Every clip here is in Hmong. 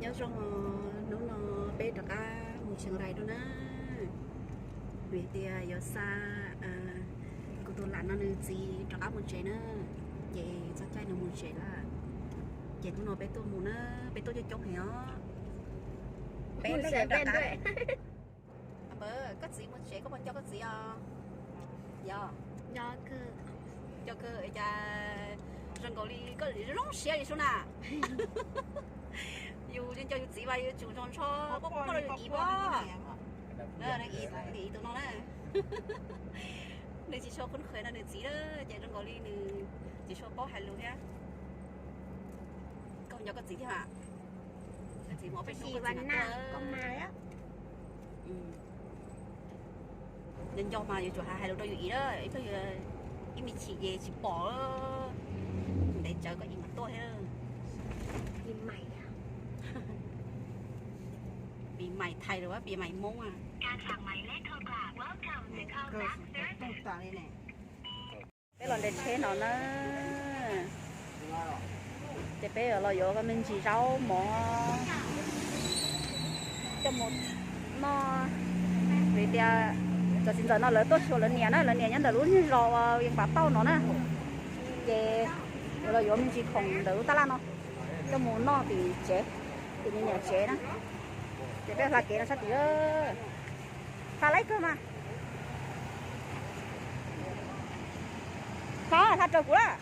Nyob zoo, hnub no peb rov qab mus Chiang Rai dua na, vim tias yuav xa kuv tus lam no nws txiv rov qab mus tsev na, ces txog caij nws mus tsev lawm, ces hnub no peb tuaj mus na, peb tuaj coob coob heev os. Peb rov qab. Koj txiv mus tsev koj puas nco koj txiv os? Yog. Nco kawg, cas zoo nkaus li koj zoo siab li sub na. Yus nco yus txiv mas yus tsum nco ntsho, poj poj rau yus txiv pab. Nws tus no na, nws tsis tshua qhov qhia no nws txiv na, ces zoo nkaus li nws tsis tshua paub hais lus thiab. Koj nco koj txiv thiab a? Koj txiv mus pem hnub koj txiv mas nco nco mas yuav tsum hais hais lus rau yus ib, ib me chim ces tsis pom, ntev tsawv koj ib mas tuaj thiab. Pis mais Thaib los pis mais Hmoob a? Peb los nres tsheb no na, ces peb los yuav me ntsis zaub mov coj mus noj, vim tias cov txiv ntxawm no lawv tuaj xyuas lawv niam na, lawv niam nyob ntawm lub zos uas Vees Pas Tauj no na, ces los yuav me ntsis khoom ntawm lub tab laj no coj mus noj tim tsev, tim nws niam tsev na. Ces peb hla kev no sab tid, hla laib kawg mas. Hla, hla raws kuv lawm.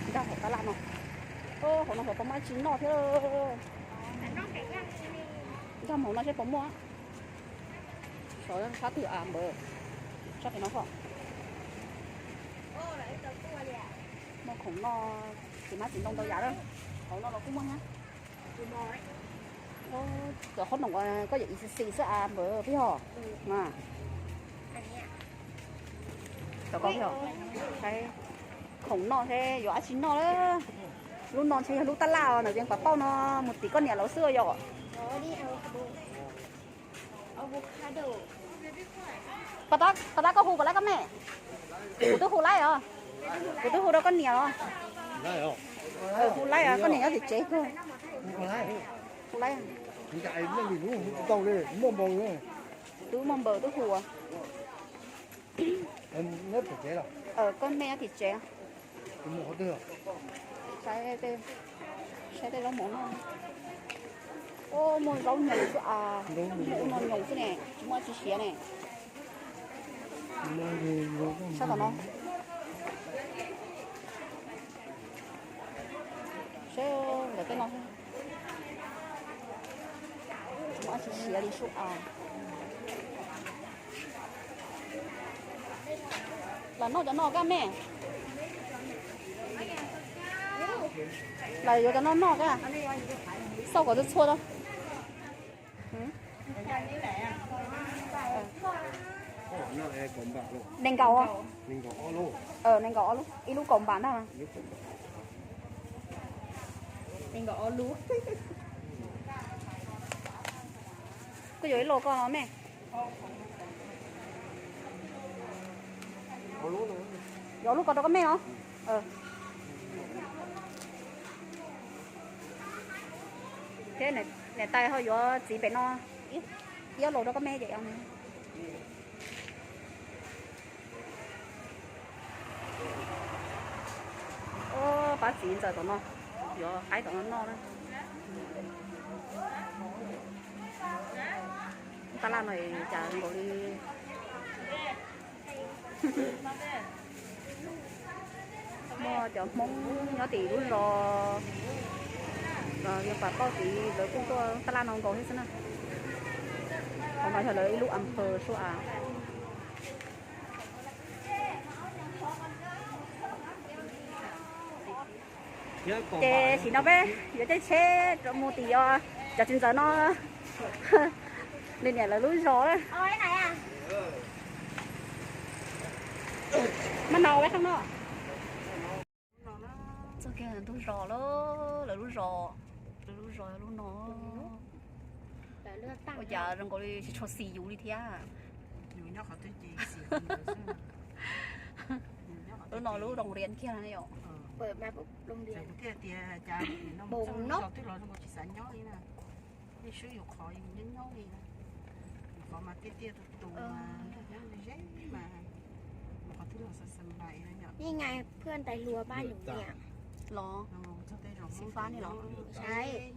Nkag hauv tab laj no, hauv no xyov puas muaj dab tsi noj thiab. Nkag mus no seb puas muaj. Sab twg a npawg, sab pem no ho. Muaj khoom noj, txiv hmab txiv ntoo ntau yam lawm. Hauv no los kuj muaj thiab. Cov qhob noom koj yog ib xis xis xwb a npawg peb ho. Cov ko peb ho, saib khoom noj seb yuav dab tsi noj lawm. Lub no ntshe yog lub tab laj os, ntawm Vees Pas Tauj no mus tim koj niam lawv xwb yom. Pas tab koj hu puas laib koj me? Kuv twb hu laib os. Kuv twb hu rau koj niam los. Hu laib, koj niam nyob tim tsev kawg. Hu laib. Twb muaj npaws twb hu. Koj me nyob tim tsev. Saib tej zaub mov no. Muaj zaub nyoos xwb as, muaj ub no nyoos xwb ne, tsis muaj dab tsi siav ne. Sab tom no. Saib ntawm tej no, tsis muaj dab tsi siav li sub as. Lam noj cov no koj me. Lam yuav cov no noj koj. Xauj kom txhua txhua rau. Nees nkaum, nees nkaum ob lub, ib lub kaum npam ntag. Koj yuav ib lub koj me. Yuav lub ko rau koj me os. Thiab niam tais ho yuav txiv pem no ib ob lub rau koj me ces. Pab txiv ntxawm tom no, yuav qaib tom no noj na. Tab laj no cas nkaus li muaj cov Hmoob nyob tim lub zos Vees Pas Tauj tid lawv kuj tuaj tab laj no nkaus thiab xwb na. Qhov no yog lawv ib lub a phaws sua a. Ces sim no peb yuav caij tsheb rau mus tim cov txiv ntxawm no nws niam lawv lub zos na. Mas no, txog kiag ntug zos lawm, lawv lub zos, lawv lub zos lub no. Ua cas zoo nkaus li tsis tshua xis yus li thiab. Yus nyob qhov twg ces xis yus xwb. No lub roos riam kiag no yom. Mus txog twg los zoo nkaus tsis xav nyob li na. Nej swb yus qhov yus nyob nyob li na. Yus qhov mas tiaj tiaj tus tus mas nrog nyob ze mas, yus qhov twg los xav xav npais no yom. Los, xim fab ni los.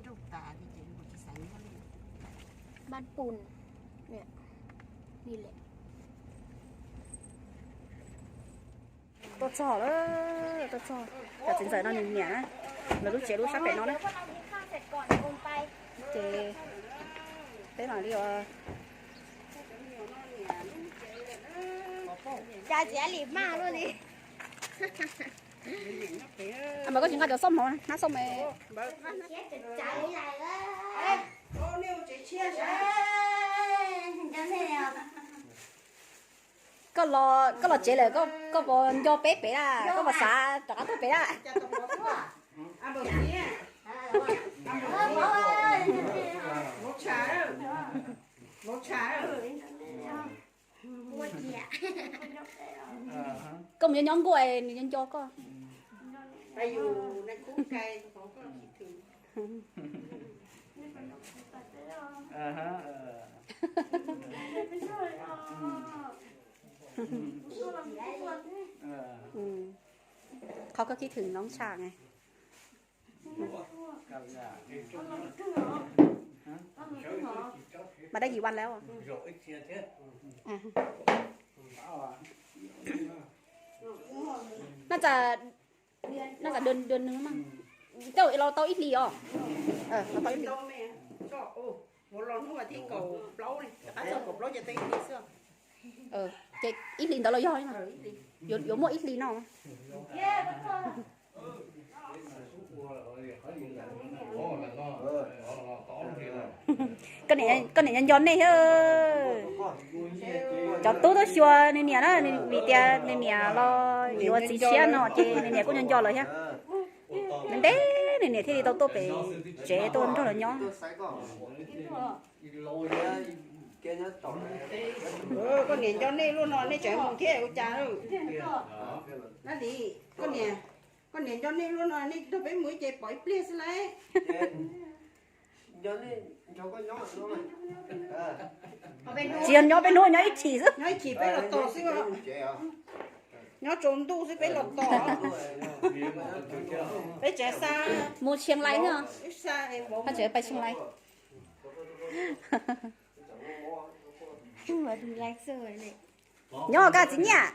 Nrug tas li ces zoo nkaus tsis xav nyob li. Bab pun ni lawm. Tuaj txog lawm, tuaj txog cov txiv ntxawm no nws niam na, lawv lub tsev lub sab pem no na. Ces peb mam li ua. Cas txiv li maj luaj li. Mas koj tsis nqa cov xoj hmov hnab xoj me. Koj los, koj los tsev lawm, koj puas nco peb pem na, koj puas xav rov qab tuaj pem na? Koj mus nyob nyob nkuaj nws nco nco koj. Qhov koj kiv thwm noo tshaj ne. Mas dab yim vaj laub. Noj tas, noj tas dua nws mas, tej zaum los tau ib hlis os. Los tau ib hlis. Ces ib hlis ntawd los yog, yuav muaj ib hlis no. Koj niam nco nco nej thiab. Cov tub tuaj xyuas nws niam na, vim tias nws niam los yuav txiv tshiab no ces nws niam kuj nco nco lawm thiab. Ntev ntev nws niam thiaj li tau tuaj pem tsev tuaj nrog lawv nyob. Koj niam nco nej luaj no nej tseem mus thiab ua cas? Koj niam nco nej luaj no nej nrog peb mus ib ce pom ib pliag xwb lauj. Tsis yog nyob peb hnub, nyob ib chim xwb. Nyob ib chim peb los tos xwb. Nyob tsaus ntuj xwb peb los tos. Peb tseem xa mus Chiang Rai xwb. Peb xa, peb tseem pais Chiang Rai. Nyob koj txiv Nyiaj,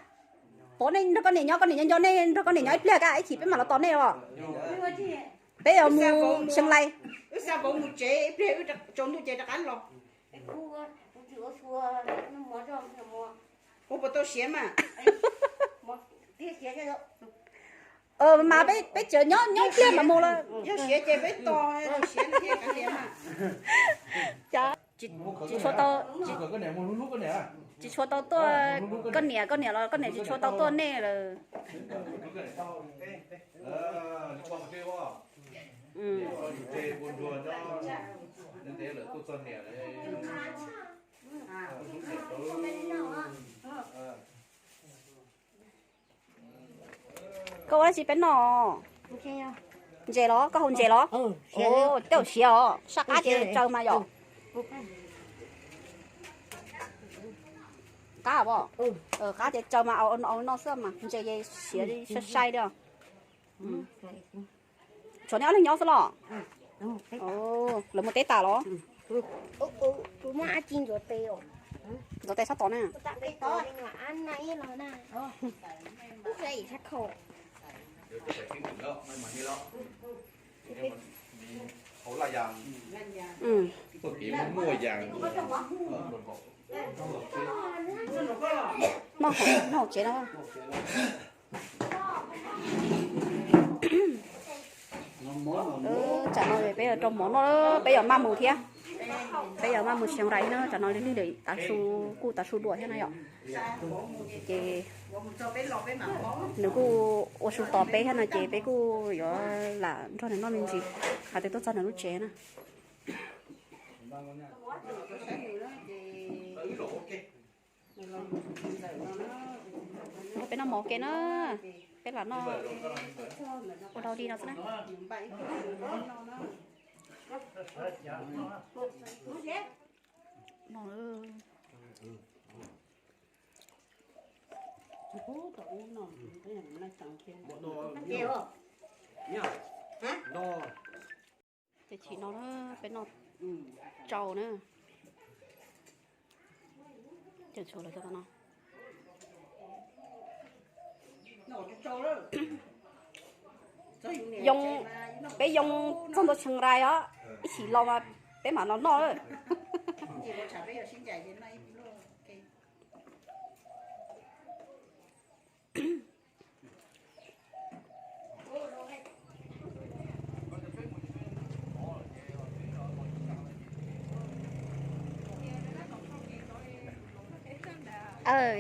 pov nej nrog koj niam nyob, koj niam nco nco nej, nrog koj niam nyob ib pliag, koj ib chim peb mam los tos nej os. Peb yuav mus Chiang Rai. Wb xa vauv mus tsev ib pliag, wb tsaus ntuj ces rov qab los. Kuv puas tau siav mas? Mas peb tseem nyob nyob ib pliag mam mus lawm. Yog siav ces peb tos, yog siav no thiaj kav liam mas. Tsis tshua tau, tsis tshua tau tuaj, koj niam, koj niam los koj niam tsis tshua tau tuaj nej lawm. Koj ua dab tsi peb noj? Ntses los? Koj haus ntses los? Tej zaum siav os, saj qab ces tsaws mas yom. Qab os? Qab ces tsaws mas, au no xwb mas, ntses ces siav sai sai li os. Tshuav nej ob leeg nyob xwb los? Lawv mus teb tas los? Ntxov tes sab tod na. Noj hauv tsev no. Tsam no peb yuav rau mov noj, peb yuav maj mus thiab. Peb yuav maj mus Chiang Rai na, tsam no lig lig lawm, tav su kuj tav su dua thiab na yom. Ces nws kuj ua su tos peb thiab no ces peb kuj yuav lam nrog nws noj me ntsis hais tias tuaj txog nws lub tsev na. Peb noj mov ke na. Peb los noj ua dau di no xwb na. No, ces chim no na, peb noj tsau na. Ces tshuav lawv cov no. Yoo, peb yoo txog ntua Chiang Rai os, ib chim los mas peb mam los noj.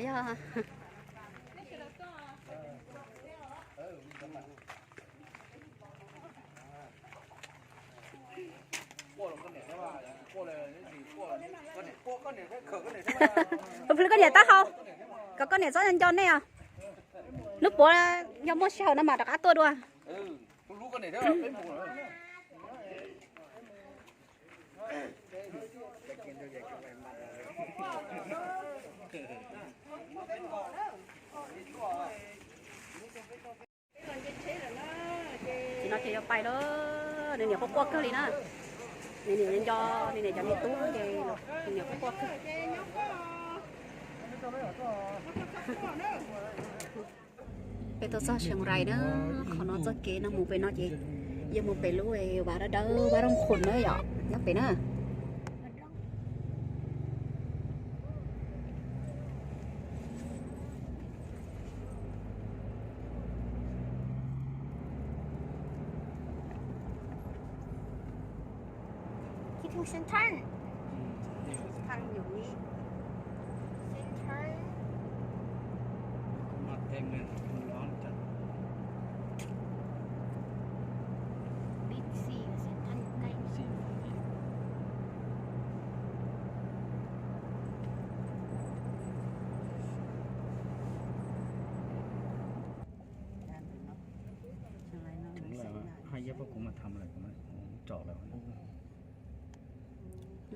Yog. Pw pw koj niam taub hau, kom koj niam txhob nco nej os. Hnub puav yog muaj sij hawm no mas rov qab tuaj dua. Ces no ces yuav pais lawm, nws niam quaj quaj kawg li na. Nws niam nco, nws niam cov me tub ces nws niam quaj quaj kawg. Peb tuaj txog Chiang Rai na, qhov no txoj kev no mus pem no ces yeej mus pem lub vaj dawb dawb, vaj Roob Khun na yom, nyob pem na. Kỹ thuật sinh thái. Thằng Dũng. Sinh thái. Big C và sinh thái Tây.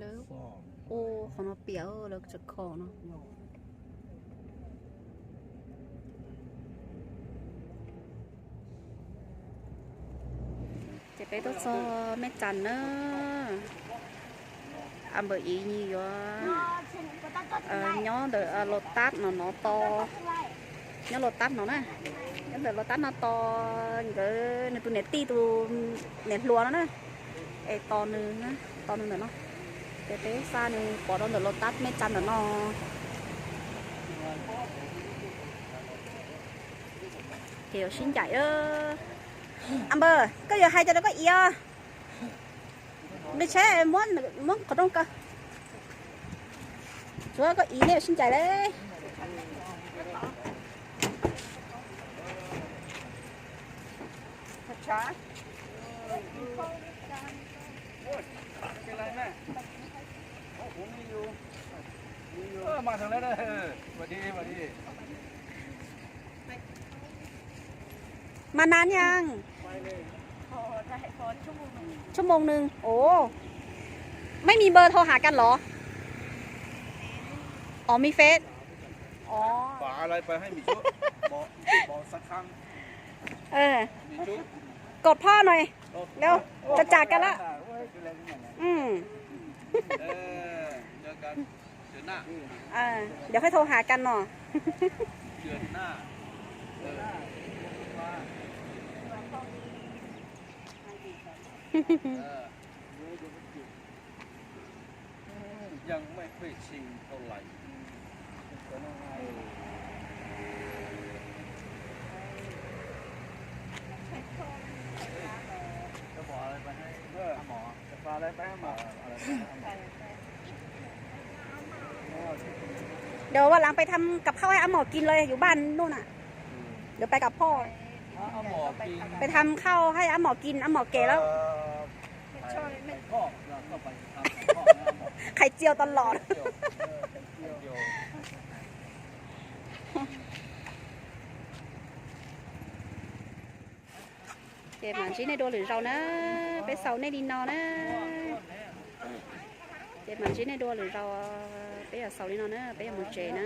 Lawv ua qhov no piam lawv tseem kho no. Ces peb tuaj txog Mej Tsas na, a npawm iv nws yuav nyob ntawm Los Txab no no to, nyob Los Txab no na, nyob ntawm Los Txab no to, nkawd nws tus niam tij tus niam hluas no na, es tos nws, tos nws ntawm no, ces peb xa nws pov rau ntawm Los Txab Mej Tsas ntawm no. Ces yuav sib ncaim. A npawg, koj yuav hais cas rau koj iv os? Nqis tsheb, muab qhov rooj kaw. Tsuav koj iv nej yuav sib ncaim lawm. Mas naan nyaj? Tshub moos nws. Ov, mej mis npawg thau has kas los? Ov, mis fej. Ov, kod phoj no, tsam tsam kas lawm. Ntawd qhov thau has kas no. Dio vaj lav pais tham kav phauj hab ab mom kis lawm yus npaj nuj na. Dio pais kav phauj, pais tham khauj hab ab mom kis, ab mom kev lawm. Qhais txiaus tau los. Ces mam ntsib nej dua lwm zaus na, peb xaus nej li no na. Ces mam ntsib nej dua lwm zaus, peb yuav xaus li no na, peb yuav mus tsev na.